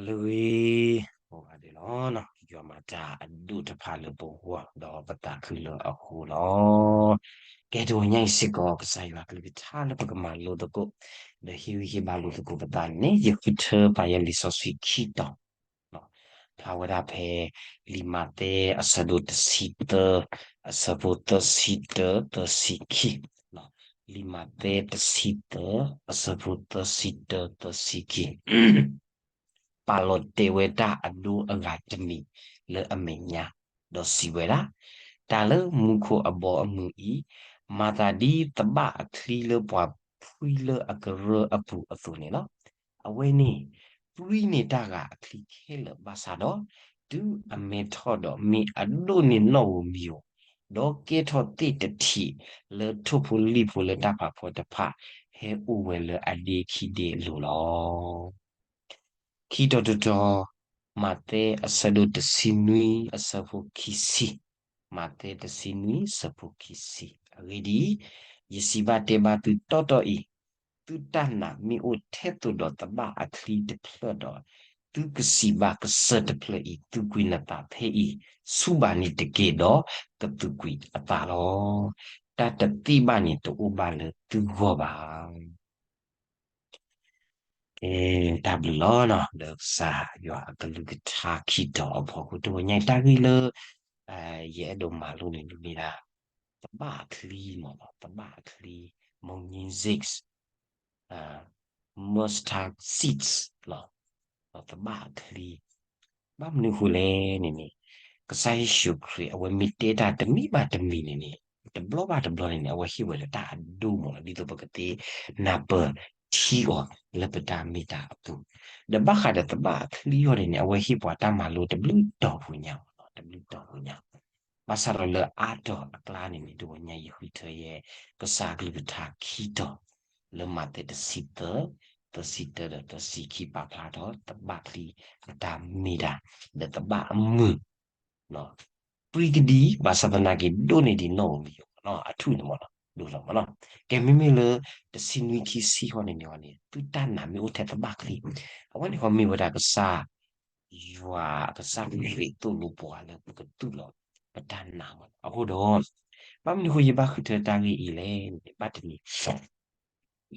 လၢဂ့ၤ, အိၣ်ဂၤဒဲးလီၤ, ယွၤမၤတၢ်အဒိၣ်တဖၣ်လၢပဂီၢ် ဒီးပသးခုလၢအဃိလီၤ. ကဲ တဂီၤညါအံၤစ့ၢ်ကီး ကစၢ်ယွၤအကလုၢ်ကထါလၢပကမၤလိသကိး, ဒီးဟ့ၣ်ဂံၢ်ဟ့ၣ်ဘါလိာ်သကိးပသးန့ၣ် ယဃုထၢပာ်ယဲလံာ်စီဆှံခံတီၤ ဖျါဝဲဒၣ်ဖဲ လံာ်မးသဲအဆၢဒိၣ်တဆံသၢ အဆၢဖိသၢဆံတၢ သၢဆံခံ, လံာ်မးသဲတဆံသၢ အဆၢဖိသၢဆံတၢ သၢဆံခံ, ပာ်လီၤတဲာ်ဝဲတၢ်အဒိအဂၤတမံၤလၢအမဲာ်ညါ, ဒီးစံးဝဲဒၣ်, တၢ်လၢမူခိၣ်အဘီအမုၢ်အံၤ, မၤသးဒ်သဘၣ်အချံလၢပှၤဖှံလၢအကရၢအပူၤအသိးန့ၣ်လီၤ. အဝဲန့ၣ် ပြံန့ၢ်တၢ်ဂၤအချံခဲလၢာ်ဘၣ်ဆၣ်ဒီး, တုၤအမဲထီၣ်ဒီးမ့ၢ်အဒိၣ်န့ၢ်နီၣ်ဧိၤမံၤဧိၤ, ဒီးကဲထီၣ်သ့ၣ်တထံးလၢထိၣ်ဖိလံၣ်ဖိလၢတၢ်ဖးဖီတဖၣ် ဟဲအိၣ်ဝဲလၢအဒ့ခံဒ့အလိၤလီၤ. ခံတီၤတတီၤ, မးသဲအဆၢဒိၣ်တဆံနွံ အဆၢဖိခံဆံ, မးသဲတဆံနွံ အဆၢဖိခံဆံ, အဂ့ၢ်ဒ်အံၤ, ယစံးဘၣ်တဲဘၣ်သုတီတီအံၤ, သုတၢ်နာ်မ့ၢ်အိၣ်ထဲသိးဒီးသဘၣ်အချံတဖျၢၣ်ဒီး, သုကစံးဘၣ်ကစၢၢ်တဖျၢၣ်အံၤ, သူၣ်ကွံာ်နသးဖဲအံၤ, ဆူၣ်ဘၣ်န့ၣ်တက့ၢ်ဒီး, ကသူၣ်ကွံာ်အသးလီၤ. တၢ်တသ့ဘၣ်န့ၣ်တအိၣ်ဘၣ်လၢသုဂီၢ်ဘၣ်. ကဲ, တၢ်ဘျုးလီၤနီၤ, လၢကစၢ်ယွၤအကလုၢ်ကထါခံတီၤအဖီခိၣ် တဂီၤညါအံၤတၢ်ဂ့ၢ်လၢ ယအဲၣ်ဒိးမၤလိန့ၣ် မ့ၢ်ဒၣ် သဘၣ်အချံမ့ၢ်နီၤ, သဘၣ်အချံ, mungizix, mustard seeds လီၤ. သဘၣ်အချံ, ဘၣ်မနုၤအဃိလဲၣ်န့ၣ်န့ၣ်, ကစၢ်ယ့ၣ်ၡူးခရံာ် အဝဲမ့ၢ်တဲတၢ်တမံၤဘၣ်တမံၤန့ၣ်န့ၣ်, တဘျီဘၣ်တဘျီန့ၣ်န့ၣ် အဝဲဟ့ၣ်ဝဲလၢတၢ်အဒိမ့ၢ်နီၤ, ဒ်သိးပကသ့နၢ်ပၢၢ်ထံအီၤလၢပတၢ်မ့ၢ်တၢ်အပူၤ, ဒီးဘၣ်ဃးဒီးသဘၣ်အချံအဂီၢ်န့ၣ်န့ၣ် အဝဲဟ့ၣ်ပှၤတၢ်မၤလိတဘျုးတီၤပူၤညါမ့ၢ်နီၤ, တဘျုးတီၤပူၤညါ ဘၣ်ဆၣ်ဒီးလၢအါတီၤအကျါန့ၣ်န့ၣ် တဂီၤညါအံၤယဃုထၢယဲ ကစၢ်အကလုၢ်ကထါခံတီၤ, လၢမးသဲတဆံသၢ, သၢဆံတၢဒီးသၢဆံခံ ပာ်ဖျါထီၣ်သဘၣ်ချံအတၢ်မ့ၢ်တၢ်, ဒီးသဘၣ်အမုာ်, ပြံကဒံ, ဘၣ်ဆၣ်သနာ်က့ ဒိၣ်န့ၢ်ဒံးနီၣ်ဧိၤမံၤဧိၤမ့ၢ်နီၤ, အထူၣ်န့ၣ်မ့ၢ်နီၤ, ဒိၣ်လီၤမ့ၢ်နီၤ. ကဲ မ့မ့ၢ်လၢ တဆံနွံ ခံဆံဃီန့ၣ်န့ၣ်န့ၣ် သုတၢ်နာ်မ့ၢ်အိၣ်ထဲသဘၣ်ချံ, အဝဲန့ၣ်ဃီမ့ၢ်ဝဲဒၣ်ကစၢ် ယွၤအကစၢ်ခရံာ်သိၣ်လိပှၤလၢ ပကတူၢ်လိာ်ပတၢ်နာ်မ့ၢ်နီၤ. အဃိဒီး ဘၣ်မနုၤအဃိယဘၣ်ဃုထၢတၢ်ဂ့ၢ်အံၤလဲၣ်န့ၣ် ဘၣ်တနံၤ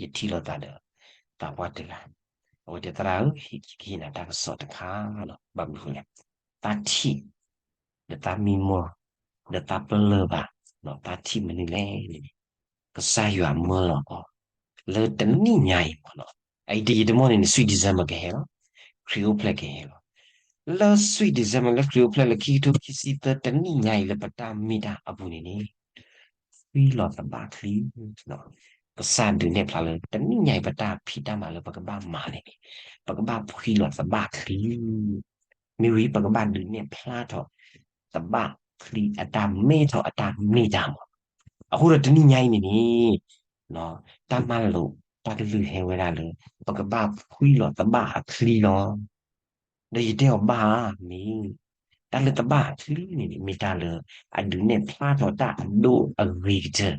ယထံၣ်လိာ်သးဒီး သးပှၢ်တဂၤ, အဝဲတဲ သရၣ်ဧၢ, ယကဟ့ၣ်နၤတၢ်ကစီၣ်တခါလီၤ. ဘၣ်မနုၤအဃိလဲၣ်, သးထံၣ် ဒီးသးမံမီၢ် ဒီးသးပလၢၢ်ဘၣ်, သးထံၣ်မနုၤလဲၣ်န့ၣ် ကစၢ်ယွၤမၢလီၤအီၤ လၢတနံၣ်ညါအံၤမ့ၢ်နီၤ. အအံၤတယံာ်တမီၢ်န့ၣ်န့ၣ် Sweet December ကဟဲလီၤ, ခရံာ်အိၣ်ဖျဲၣ်ကဟဲလီၤ. လၢ Sweet December လၢခရံာ်အိၣ်ဖျဲၣ်လၢခံကထိခံဆံသၢ တနံၣ်ညါအံၤလၢပတၢ်မ့ၢ်တၢ်အပူၤန့ၣ်န့ၣ် ဖှံလီၤသဘၣ်ချံ, ကစၢ်ဒုးနဲၣ်ဖျါလၢ တနံၣ်ညါအံၤပတၢ်ဖံးတၢ်မၤလၢပကဘၣ်မၤန့ၣ်န့ၣ် ပကဘၣ်ဖှံလီၤသဘၣ်ချံ, မ့ၢ်ဝံၤ ပကဘၣ်ဒုးနဲၣ်ဖျါထီၣ် သဘၣ်ချံအတၢ်မဲထီၣ်အတၢ်မ့ၢ်တၢ်မ့ၢ်. အဃိဒီးတနံၣ်ညါအံၤန့ၣ်န့ၣ် တၢ်မၤလိာ်တၢ်ကလုၢ်ဟဲဝဲဒၣ်လၢ ပကဘၣ်ဖှံလီၤသဘၣ်အချံလီၤ. ဒီးယတဲအီၤဘၣ်ဧါ, မ့ၢ်, တၢ်လၢသဘၣ်အချံန့ၣ်န့ၣ် မ့ၢ်တၢ်လၢအဒုးနဲၣ်ဖျါထီၣ်တၢ်အဒိအဂ့ၤကတၢၢ်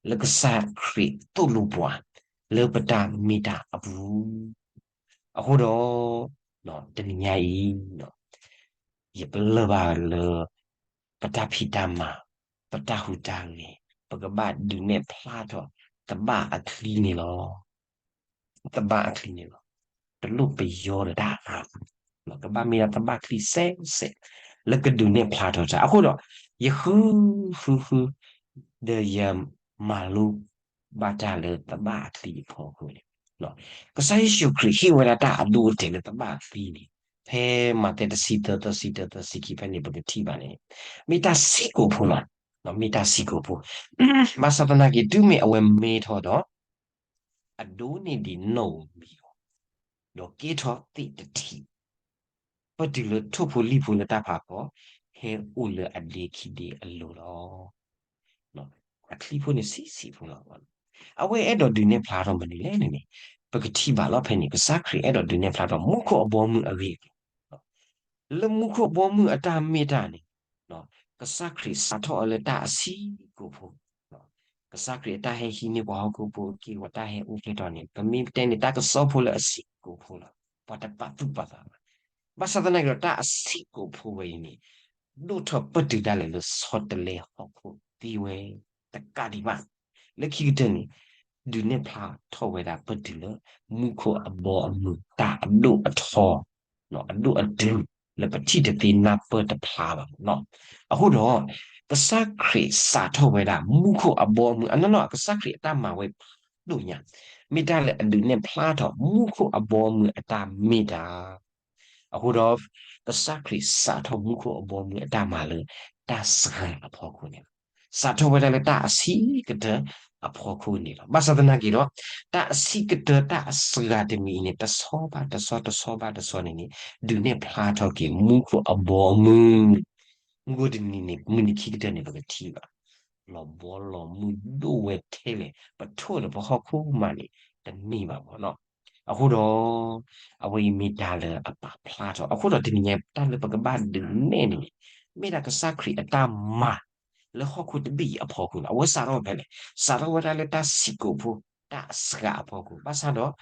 လၢကစၢ်ခရံာ်သိၣ်လိပှၤ လၢပတၢ်မ့ၢ်တၢ်အပူၤ. အဃိဒီး တနံၤညါအံၤ ယပလၢၢ်ဘၣ်လၢ ပတၢ်ဖံးတၢ်မၤ, ပတၢ်ဟူးတၢ်ဂဲၤ, ပကဘၣ်ဒုးနဲၣ်ဖျါထီၣ် သဘၣ်အချံန့ၣ်လီၤ. သဘၣ်အချံန့ၣ်လီၤ. တလိၣ်ပယီၤဒီးတၢ်အါ, ကဘၣ်မ့ၢ်ဒၣ်သဘၣ်ချံစဲးစဲး လၢကဒုးနဲၣ်ဖျါထီၣ်တၢ်. အဃိဒီး ယဃု ဃု ဃု ဒီးယမၤလိဘၣ်တၢ်လၢသဘၣ်အချံအဖီခိၣ်န့ၣ်, ကစၢ်ယ့ၣ်ၡူးခရံာ်ဟ့ၣ်ဝဲဒၣ်တၢ်အဒိအတဲာ်လၢသဘၣ်အချံန့ၣ် ဖဲမးသဲတဆံသၢ သၢဆံတၢ သၢဆံခံဖဲန့ၣ် ပကထံၣ်ဘၣ်န့ၣ် မ့ၢ်တၢ်ဆံးကိာ်ဖိလီၤ. မ့ၢ်တၢ်ဆံးကိာ်ဖိ, ဘၣ်ဆၣ်သနာ်က့ တုၤမ့ၢ်အဝဲမဲထီၣ်ဒီး အဒိန့ၢ်ဒံးနီၣ်ဧိၤမံၤဧိၤ, ဒီးကဲထီၣ်သ့ၣ်တထံး, ပတုၤလၢထိၣ်ဖိလံၣ်ဖိလၢတၢ်ဖးဖီ, ဟဲအိၣ်လၢအဒ့ခံဒ့အလိၤလီၤ. အချံဖိန့ၣ်ဆံးဆံးဖိလီၤ. အဝဲအဲၣ်ဒိးဒုးနဲၣ်ဖျါထီၣ်မနုၤလဲၣ်န့ၣ်န့ၣ်, ပကထံၣ်ဘၣ်လီၤဖဲန့ၣ် ကစၢ်ခရံာ်အဲၣ်ဒိးဒုးနဲၣ်ဖျါထီၣ် မူခိၣ်အဘီအမုၢ်အဂ့ၢ်အကျိၤ လၢမူခိၣ်ဘီမုၢ်အတၢ်မ့ၢ်တၢ်န့ၣ်, ကစၢ်ခရံာ်စးထီၣ်အီၤလၢတၢ်အဆံးကိာ်ဖိ, ကစၢ်ခရံာ်အတၢ်ဟဲဟံးန့ၢ်ပှၤဟီၣ်ခိၣ်ဖိအက့ၢ်အဂီၤ တၢ်ဟဲအိၣ်ဖျဲၣ်ထီၣ်န့ၣ် ပမ့ၢ်တဲန့ၣ် တၢ်ကစီၣ်ဖိလၢအဆံးကိာ်ဖိလီၤ. ပှၤတပာ်သူၣ်ပာ်သးဘၣ်. ဘၣ်ဆၣ်သနာ်က့ဒီး တၢ်အဆံးကိာ်ဖိဝဲအံၤန့ၣ် ဒိၣ်ထီၣ်ပတုာ်ဒၣ်လဲာ်လၢဆီတလဲဟီၣ်ခိၣ်သ့ဝဲ တကးဒံးဘၣ် လၢခံကတၢၢ်န့ၣ် ဒုးနဲၣ်ဖျါထီၣ်ဝဲဒၣ်ပတုာ်လၢ မူခိၣ်အဘီအမုၢ်တၢ်အဒိၣ်အထီ အဒိၣ်အတုၤ လၢပထံၣ်တသ့နၢ်ပၢၢ်တဖျါဘၣ်နီၤ. အဃိဒီး ကစၢ်ခရံာ်စးထီၣ်ဝဲဒၣ် မူခိၣ်အဘီအမုၢ် အနီၢ်နီၢ် ကစၢ်ခရံာ်အတၢ်မၤဝဲဖးဒိၣ်ညါ မ့ၢ်တၢ်လၢအဒုးနဲၣ်ဖျါထီၣ် မူခိၣ်အဘီအမုၢ်အတၢ်မ့ၢ်တၢ် အဃိဒီး ကစၢ်ခရံာ်စးထီၣ်မူခိၣ်အဘီအမုၢ်အတၢ်မၤလၢ တၢ်စှၤအဖီခိၣ်န့ၣ်လီၤ. စးထီၣ်ဝဲဒၣ်လၢတၢ်အဆံးကတၢၢ်အဖီခိၣ်န့ၣ်လီၤ. ဘၣ်ဆၣ်သနာ်က့ဒီး တၢ်အဆံးကတၢၢ်တၢ်အစှၤတမံၤအံၤန့ၣ် တဆီဘၣ်တဆီ တဆီဘၣ်တဆီန့ၣ်န့ၣ် ဒုးနဲၣ်ဖျါထီၣ်က့ၤ မူခိၣ်အဘီအမုၢ် မုၢ်ဂီၤတနံၤန့ၣ် မုၢ်နံၤခံကတၢၢ်န့ၣ် ပကထံၣ်ဘၣ် လီၤဘီလီၤမုၢ်ဒိၣ်ဝဲထဲလဲၣ် ပထိၣ်လၢပဟီၣ်ခိၣ်မးန့ၣ် တန့ၢ်ဘၣ်မ့ၢ်နီၤ. အဃိဒီး အဝဲအံၤမ့ၢ်တၢ်လၢအပာ်ဖျါထီၣ် အဃိဒီးတနံၤညါ တၢ်လၢပကဘၣ်ဒုးနဲၣ်န့ၣ်န့ၣ် မ့ၢ်ဒၣ်ကစၢ်ခရံာ်အတၢ်မၤ လၢဟီၣ်ခိၣ်တဘ့ၣ်အံၤအဖီခိၣ်န့ၣ် အဝဲစးထီၣ်ဝဲဖဲလဲၣ် စးထီၣ်ဝဲဒၣ်လၢတၢ်ဆံးကိာ်ဖိ တၢ်အစှၤအဖီခိၣ် ဘၣ်ဆၣ်ဒီး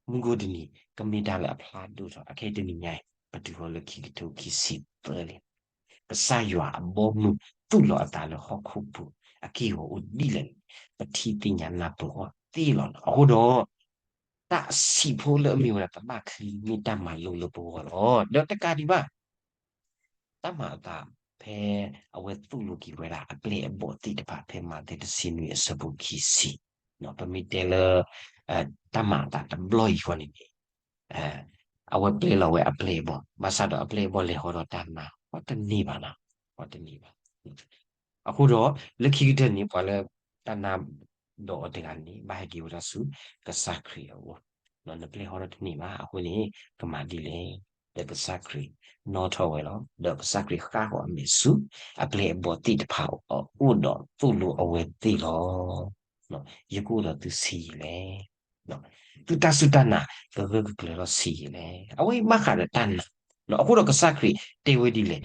မုၢ်ဂီၤတနံၤ ကမ့ၢ်တၢ်လၢအဖျါဒိၣ်ထီၣ် အခဲအံၤတနံၤညါအံၤ ပတုၤဃီၤလၢခံကထိခံဆံသၢလံ ကစၢ်ယွၤအဘီမုၢ်သူၣ်လီၤအသးလၢဟီၣ်ခိၣ်ပူၤ အက့ၢ်အဂီၤအိၣ်ဒ်လဲၣ်န့ၣ် ပထံၣ်သ့ၣ်ညါနၢ်ပၢၢ်အီၤသ့လီၤ. အဃိဒီး တၢ်အဆံးဖိလၢအမ့ၢ်ဝဲဒၣ်တဘၣ်ချံမ့ၢ်တၢ်မၤလိလၢပဂီၢ်လီၤ. ဒီးတကးဒံးဘၣ် တၢ်မၤအသးဖဲအဝဲသိၣ်လိက့ၤဝဲဒၣ်အပျဲၢ်အဘီၣ်သ့ၣ်တဖၣ် ဖဲမးသဲတဆံနွံအဆၢဖိခံဆံ ပမ့ၢ်တဲလၢ တၢ်မၤအသးတဘျီအံၤဃီန့ၣ်န့ၣ် အဝဲပျဲလီၤဝဲအပျဲၢ်အဘီၣ် ဘၣ်ဆၣ်ဒီးအပျဲၢ်အဘီၣ်လဲၤဟီဒီးတၢ်နါ ဟီတန့ၢ်ဘၣ်နီၤ ဟီတန့ၢ်ဘၣ်. အဃိဒီး လၢခံကတၢၢ်န့ၣ် ပှၤလၢတၢ်နါဒီးအီၤတဂၤန့ၣ် ဘၣ်ဟဲက့ၤဝဲဒၣ်ဆူ ကစၢ်ခရံာ်အအိၣ် နပျဲၢ်ဟီဒီးတန့ၢ်ဘၣ် အဃိန့ၣ် ကမၤဒ်လဲၣ် ဒီးကစၢ်ခရံာ်နီၣ်ထီၣ်ဝဲလီၤ ဒီးကစၢ်ခရံာ်ဃၣ်ဃီၤအမဲာ်ဆူ အပျဲၢ်အဘီၣ်သ့ၣ်တဖၣ်အအိၣ်ဒီးသိၣ်လိအဝဲသ့ၣ်လီၤ. ယကအိၣ်ဒီးသုဆံးယံာ်လဲၣ် သုတၢ်စူၢ်တၢ်နာ်ကဂၢၢ်ကကျၢၤထီၣ်ဆံးယံာ်လဲၣ်. အဝဲအံၤဘၣ်ဃးဒီးတၢ်နာ်, အဃိဒီးကစၢ်ခရံာ်တဲဝဲဒ်လဲၣ်,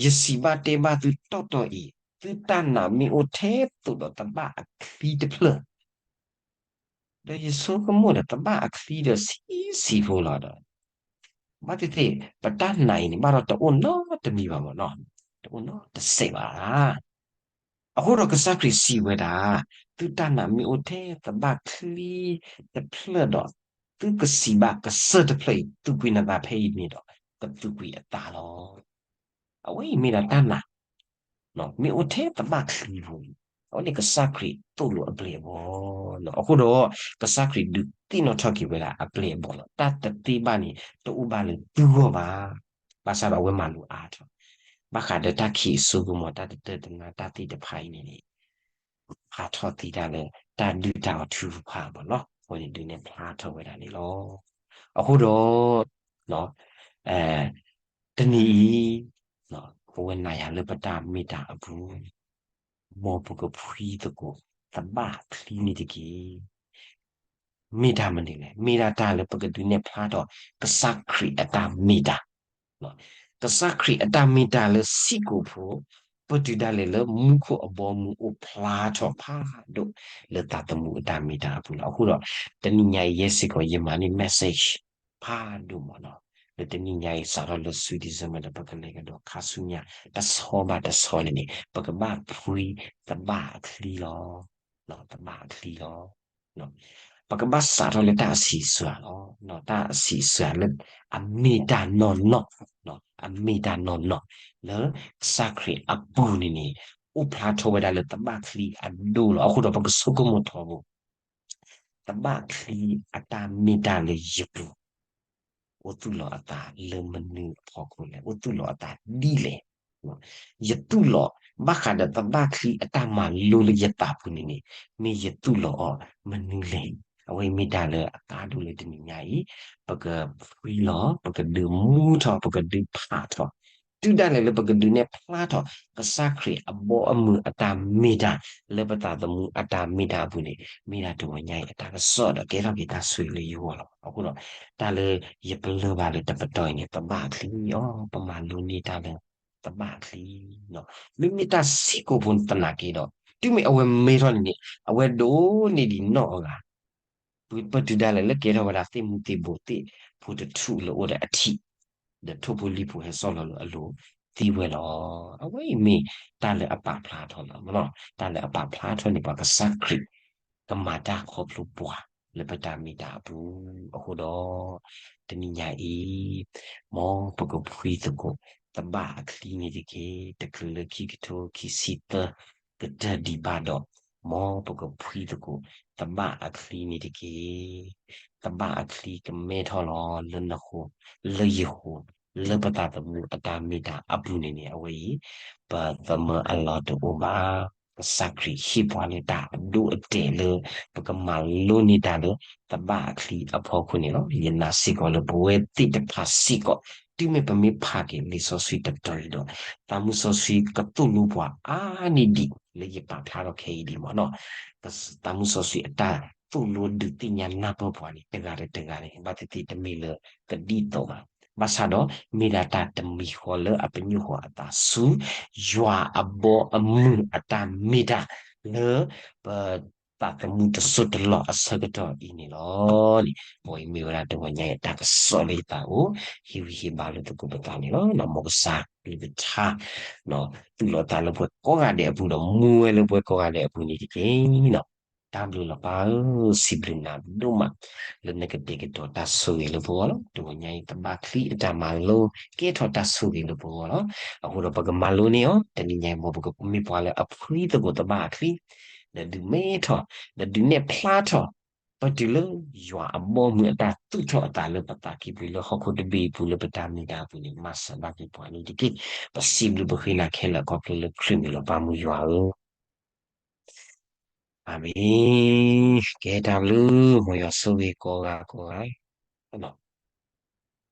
ယစံးဘၣ်တဲဘၣ်သုတီၢ်တီၢ်အံၤ, သုတၢ်နာ်မ့ၢ်အိၣ်ထဲသိးဒီးသဘၣ်အချံတဖျၢၣ်, ဒီးယဆိကမိၣ်ဒီးသဘၣ်အချံဒီးဆံးဆံးဖိလီၤဒီး ဘၣ်သ့ၣ်သ့ၣ် ပတၢ်နာ်အံၤန့ၣ် ဘၣ်ဒီးတအိၣ်နီတမံၤဘၣ်မ့ၢ်နီၤ, တအိၣ်နီတစဲးဘၣ်. အဃိဒီးကစၢ်ခရံာ်စံးဝဲဒၣ်, သုတၢ်နာ်မ့ၢ်အိၣ်ထဲသဘၣ်ချံတဖျၢၣ်ဒီး သုကစံးဘၣ်ကစၢၢ်တဖျၢၣ်အံၤ သူၣ်ကွံာ်နသးဖဲအံၤန့ၣ်ဒီး ကသူၣ်ကွံာ်အသးလီၤ. အဝဲအံၤမ့ၢ်ဒၣ်တၢ်နာ် မ့ၢ်အိၣ်ထဲသဘၣ်ချံပူၤ, အဝဲန့ၣ်ကစၢ်ခရံာ်သိၣ်လိအပျဲၢ်အဘီၣ်လီၤ. အဃိဒီး ကစၢ်ခရံာ်ဒုးသ့ၣ်နီၣ်ထီၣ်က့ၤဝဲဒၣ်အပျဲၢ်အဘီၣ်လီၤ. တၢ်တသ့ဘၣ်န့ၣ် တအိၣ်ဘၣ်လၢသုဂီၢ်ဘၣ်. ဘၣ်ဆၣ်ဒီးအဝဲမၤလိအါထီၣ်, ဘၣ်ဃးဒီးတၢ်ခံးအစိကမီၤ တၢ်တတၢၢ်တနါတၢ်သ့ၣ်တဖၣ်အံၤန့ၣ်န့ၣ် ဖျါထီၣ်သ့တၢ်လၢ တၢ်ဒုၣ်တၢ်အီၣ်ထုကဖၣ်ဘၣ်လီၤ. အဃိန့ၣ်ဒုးနဲၣ်ဖျါထီၣ်ဝဲဒၣ်န့ၣ်လီၤ. အဃိဒီး တနံၤအံၤ ပဝဲနၤယၤလၢပတၢ်မ့ၢ်တၢ်အပူၤ, မ်ပကဖှံသကိးသဘၣ်ချံန့ၣ်တက့ၢ်. မ့ၢ်တၢ်မနုၤလဲၣ်, မ့ၢ်ဒၣ်တၢ်လၢပကဒုးနဲၣ်ဖျါထီၣ် ကစၢ်ခရံာ်အတၢ်မ့ၢ်တၢ်, ကစၢ်ခရံာ်အတၢ်မ့ၢ်တၢ်လၢဆံးကိာ်ဖိ ပတုၤဒၣ်လဲာ်လၢမူခိၣ်အဘီအမုၢ်အိၣ်ဖျါထီၣ်ဖးဒိၣ်လၢသးသမူအတၢ်မ့ၢ်တၢ်အပူၤလီၤ. အဃိဒီး တနံၤညါအံၤယဲစ့ၢ်ကီး ယမၤန့ၢ် message ဖးဒိၣ်မးနီၤ, လၢတနံၤညါအံၤ စးထီၣ်လၢ Sweet December ဒီး ပကလဲၤကဒီးခါဆူညါ တဆီဘၣ်တဆီန့ၣ်န့ၣ် ပကဘၣ်ဖှံသဘၣ်အချံလီၤ. သဘၣ်အချံလီၤ. ပကဘၣ်စးထီၣ်လၢတၢ်အဆံးစှၤလီၤ. တၢ်အဆံးစှၤလၢအမ့ၢ်တၢ်နီၢ်နီၢ်, အမ့ၢ်တၢ်နီၢ်နီၢ် လၢကစၢ်ခရံာ်အပူၤန့ၣ်န့ၣ် အိၣ်ဖျါထီၣ်ဝဲဒၣ်လၢသဘၣ်ချံအဒိၣ်လီၤ. အဃိဒီးပကဆိကမိၣ်ထီဘိ သဘၣ်ချံအတၢ်မ့ၢ်တၢ်လၢယပူၤ အိၣ်သူၣ်လီၤအသးလၢမနုၤအဖီခိၣ်လဲၣ်, အိၣ်သူၣ်လီၤအသးဒ်လဲၣ်. ယသူၣ်လီၤ ဘၣ်ဃးဒီးသဘၣ်ချံအတၢ်မၤလိလၢယသးပူၤန့ၣ်န့ၣ် မ့ၢ်ယသူၣ်လီၤအီၤမနုၤလဲၣ်. အဝဲအံၤမ့ၢ်တၢ်လၢအကါဒိၣ်လၢတနံၤညါအံၤ ပကဖှံလီၤ, ပကဒုးမူထီၣ်, ပကဒုးဖးထီၣ်, တုၤဒၣ်လဲာ်လၢပကဒုးနဲၣ်ဖျါထီၣ် ကစၢ်ခရံာ်အဘီအမုၢ်အတၢ်မ့ၢ်တၢ် လၢပသးသမူအတၢ်မ့ၢ်တၢ်အပူၤန့ၣ် မ့ၢ်ဒၣ်တဂီၤညါအံၤအတၢ်ကစီၣ်ဒီးကဲထီၣ်က့ၤတၢ်ဆိၣ်ဂ့ၤလၢယဂီၢ်လီၤ. အဃိဒီး တၢ်လၢယပလၢၢ်ဘၣ်လၢတပတီၢ်အံၤန့ၣ် သဘၣ်အချံအီၤ, ပမၤလိန့ၢ်တၢ်လၢသဘၣ်အချံ မ့မ့ၢ်တၢ်ဆံးကိာ်ဖိသနာ်က့ဒီး တုၤမ့ၢ်အဝဲမ့ၢ်ထီၣ်န့ၣ်န့ၣ် အဝဲဒိးန့ၢ်ဒံးနီၢ်အဂၤ ပတုၤဒၣ်လဲာ်လၢကဲထီၣ်ဝဲဒၣ်သ့ၣ်မူသ့ၣ်ဘိသ့ၣ်ဖိတထူၣ်လၢအိၣ်ဒီးအထံး, ဒီးထိၣ်ဖိလံၣ်ဖိဟဲစိာ်လီၤလၢအလိၤသံဝဲလီၤ. အဝဲအံၤမ့ၢ်တၢ်လၢအပာ်ဖျါထီၣ်လီၤ. တၢ်လၢအပာ်ဖျါထီၣ်န့ၣ် ပှၤကစၢ်ခရံာ် ကမၤတၢ်ခီဖျိပှၤလၢပတၢ်မ့ၢ်တၢ်အပူၤအဃိဒီး တနံၤညါအံၤ မ်ပကဖှံသကိး သဘၣ်အချံန့ၣ်တက့ၢ်. တချုးလၢခံကထိခံဆံသၢ ကတၢၢ်ဒံးဘၣ်ဒီး မ်ပကဖှံသကိး သဘၣ်အချံန့ၣ်တက့ၢ်. သဘၣ်အချံကမဲထီၣ်လီၤ လၢနဃိ လၢယဃိ လၢပသးသမူအတၢ်မ့ၢ်တၢ်အပူၤန့ၣ်န့ၣ် အဝဲအံၤ ပသမၢအလီၢ်တအိၣ်ဘၣ်. ကစၢ်ခရံာ်ဟ့ၣ်ပှၤလၢတၢ်အဒိအတဲာ်လၢ ပကမၤလိန့ၢ်တၢ်လၢ သဘၣ်အချံအဖီခိၣ်န့ၣ်လီၤ. ယနာ်စ့ၢ်ကီးလၢပဝဲသ့ၣ်တဖၣ်စ့ၢ်ကီး တုၤမ့ၢ်ပမ့ၢ်ဖးက့ၤလံာ်စီဆှံတတီၤအံၤဒီး သးမူစီဆှံကသိၣ်လိပှၤအါန့ၢ်ဒံး လၢယပာ်ဖျါထီၣ်ခဲအံၤဒံးမ့ၢ်နီၤ. သးမူစီဆှံအတၢ်သိၣ်လိဒုးသ့ၣ်ညါနၢ်ပၢၢ်ပှၤန့ၣ် တဂၤဒီးတဂၤန့ၣ် ဘၣ်သ့ၣ်သ့ၣ်တမ့ၢ်လၢကဒ်သိးဘၣ်. ဘၣ်ဆၣ်ဒီး မ့ၢ်ဒၣ်တၢ်တမံၤဃီလၢအပညိၣ်ဃီအသးဆူ ယွၤအဘီအမုၢ်အတၢ်မ့ၢ်တၢ်လၢ ပ သးသမူတစိၢ်တလီၢ်အဆၢကတီၢ်အံၤန့ၣ်လီၤ. အဝဲအံၤမ့ၢ်ဝဲဒၣ်တဂီၤညါအံၤအတၢ်ကစီၣ်လၢယသးအိၣ် ဟ့ၣ်ဂံၢ်ဟ့ၣ်ဘါလိာ်သကိးပသးန့ၣ်လီၤ. မ်ကစၢ်ကလုၢ်ကထါ သူၣ်လီၤသးလၢပှၤကိးဂၤဒဲးအပူၤဒီး မူဝဲလၢပှၤကိးဂၤဒဲးအပူၤန့ၣ်တက့ၢ်. တၢ်ဘျုးလီၤပၢ်ဧၢ, စံးဘျုးနၤဒိၣ်မး လၢနကတဲာ်ကတီၤတၢ်ဆိၣ်ဂ့ၤလၢပဂီၢ်လီၤ. တဂီၤညါအံၤ သဘၣ်ချံအတၢ်မၤလိ ကဲထီၣ်တၢ်ဆိၣ်ဂ့ၤလၢပဂီၢ်လီၤ. အဃိဒီးပကမၤလိန့ၢ်အီၤ တနံၤညါအံၤ မ်ပကမ့ၢ်ပှၤလၢအဖှံသကိးသဘၣ်အချံ ဒီးဒုးမဲထီၣ် ဒီးဒုးနဲၣ်ဖျါထီၣ် ပတုၤလၢယွၤအဘီအမုၢ်အတၢ်သူၣ်ထီၣ်အသးလၢပသးကံၢ်ပူၤ လၢဟီၣ်ခိၣ်တဘ့ၣ်အပူၤ လၢပတၢ်မ့ၢ်တၢ်အပူၤန့ၣ် မၤစၢၤဘၣ်က့ၤပှၤန့ၣ်တက့ၢ်. ပစံးဘျုးပဃ့နၤခဲလၢာ်ခီဖျိလၢခရံာ်မံၤလီၤ ပၢ်မုၢ်ယွၤဧၢ. အၤမ့ၣ်. ကဲတၢ်ဘျုး မ်ယွၤဆိၣ်ဂ့ၤကိးဂၤကိးဂၤလီၤ.